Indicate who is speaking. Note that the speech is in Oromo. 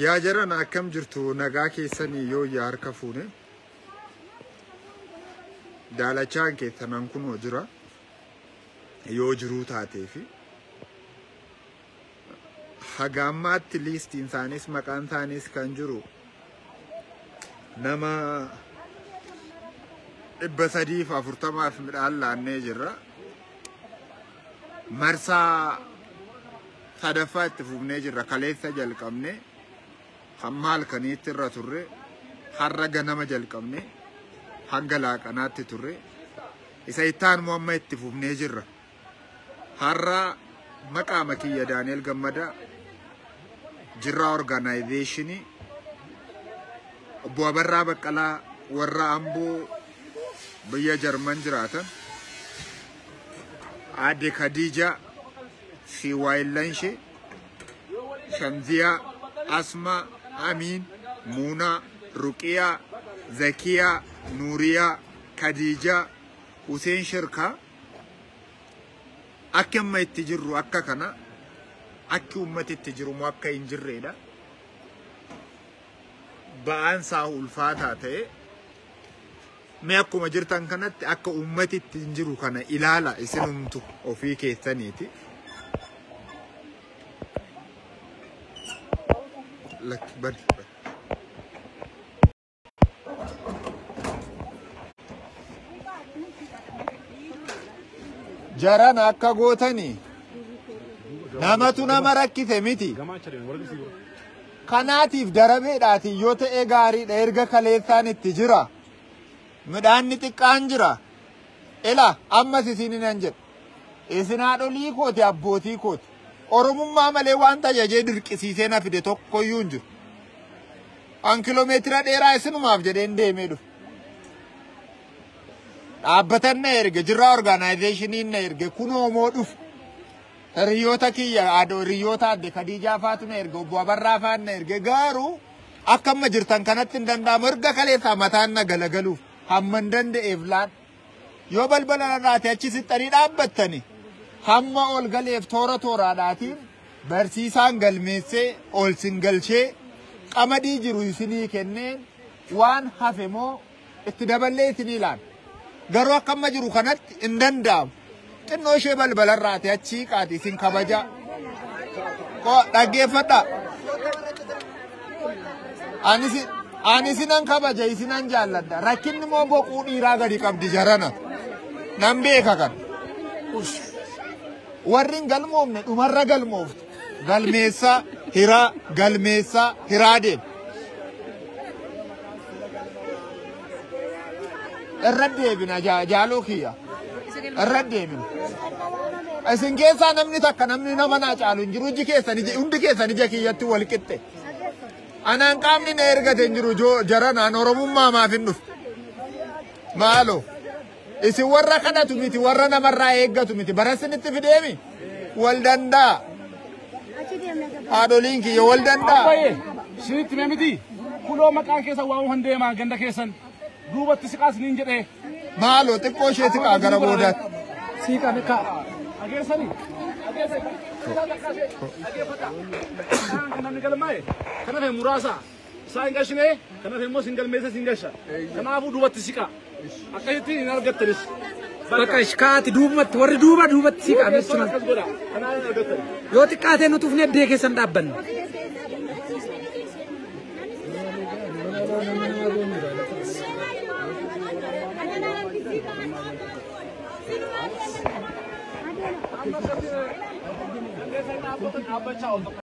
Speaker 1: Yaa jiran akkam jirtu nagaa keessanii yoo yaa harka fuune daalachaan keessanan kunoo jira yoo jiruu taatee fi haga ammaatti liistiin isaaniis maqaan isaaniis kan jiru nama 340 midhaan laannee jirra. Marsaa sadaffaa itti fufnee jirra. Kaleessa jalqabne hamma halkaniitti irra turre, har'a ganama jalqabne hanga laaqanaatti turre, isa ittaan immoo amma itti fufnee jirra. Har'a maqaa kiyya Daani'el Gammadaa Jirraa Orgaanaayzeeshinii obbo Abarraa Baqqalaa warra Amboo biyya Jarman jiraatan, Aadde Khadija fi waayillanshee Shamziyaa, Asmaa, Amiin, Muunaa, Ruqiyaa, Zakiyaa, Nuuriyaa, Khadija, Huseen Shirkaa akka amma itti jirru akka kana akki uummati itti jiru immoo akka hin jirredha. Ba'aan isaa ulfaataa ta'e mee akkuma jirtan kanatti akka uummati itti hin jiru kana ilaala isinumtu ofii keessaniiti. Lakki bari. Jaran akka gootanii namatu nama rakkise miti. Kanaatiif darabeedhaatiin yoo ta'e gaariidha. Erga kaleessaan itti jira. Midhaanni xiqqaan jira. Ila ammas isinin nan jedha. Isin haadholii kooti abbootii kooti. Oromummaa malee waan tajajee dirqisiisee na fide tokkoyyuu hin jiru. An kiloomeetira dheeraa isinumaaf jedheen deemee dhufe. Dhaabbatan na erge, Jirraa Orgaanaayzeeshiniin na erge, kunoo moo dhufe. Hiriyoota kiyya, hiriyoota adde Khadiijaa faatu na erge, obbo Abarraa faan na erge. Garuu akka amma jirtan kanatti hin danda'amu. Erga kaleessaa mataan na galagaluuf hamma hin danda'eef laan. Yoo balbala irraati achi sixxanii dhaabbattani hamma ol galeef toora tooraadhaatiin barsiisaan galmeessee ol sin galchee qamadii jiru isinii kenneen waan hafe moo itti daballee isinii laan. Garuu akka amma jiru kanatti hin danda'amu. Xinnoo ishee balbalarraati achii qaati isin kabaja. Dhaggeeffadhaa. Ani isinan kabaja isinan jaalladha. Rakkinni immoo boquu dhiiraa gadi qabdi jarana. Nan beeka kan. Warri hin galmoofne dhumarra galmooftu. Galmeessaa hiraa galmeessaa hiraa deema. Irra deebina jaaloo kiyya. Irra deebina. Isin keessaa namni takka namni nama naa caalu hin jiru. Iji keessan hundi keessan ija kiyyatti wal qixxe. Anaan qaamni na ergate hin jiru jaranaan Oromummaa maaf hin dhufu. Maaloo. Isin warra kadhatu miti warra namarraa eeggatu miti. Bara isinitti fideemi wal danda'a. Haadholiin kiyya wal danda'a.
Speaker 2: Isinitti hime miti. Kuloo maqaan keessan waamuu hin deemaa ganda keessan. Duubatti siqaas niin jedhee.
Speaker 1: Maaloo xiqqoo ishee siqaa gara boodaatti.
Speaker 3: Siiqaa meeqa?
Speaker 2: Ageessanii. Dhageeffadha. Isaan kan namni galmaa'e kan hafe muraasa. Isaan hin gashine kan hafe immoo sin galmeessa sin gasha. Kanaafuu duubatti siqaa. Akkasitti hin argattanis.
Speaker 3: Bakka ishkaati duubatti warri duuba duubatti siiqaa jechuudha.
Speaker 2: Akkas godha. Kanaaf hin argattan.
Speaker 3: Yoo xiqqaatee nu tufnee addee keessan dhaabbanna.
Speaker 2: Amma dhaabbachaa ooltu.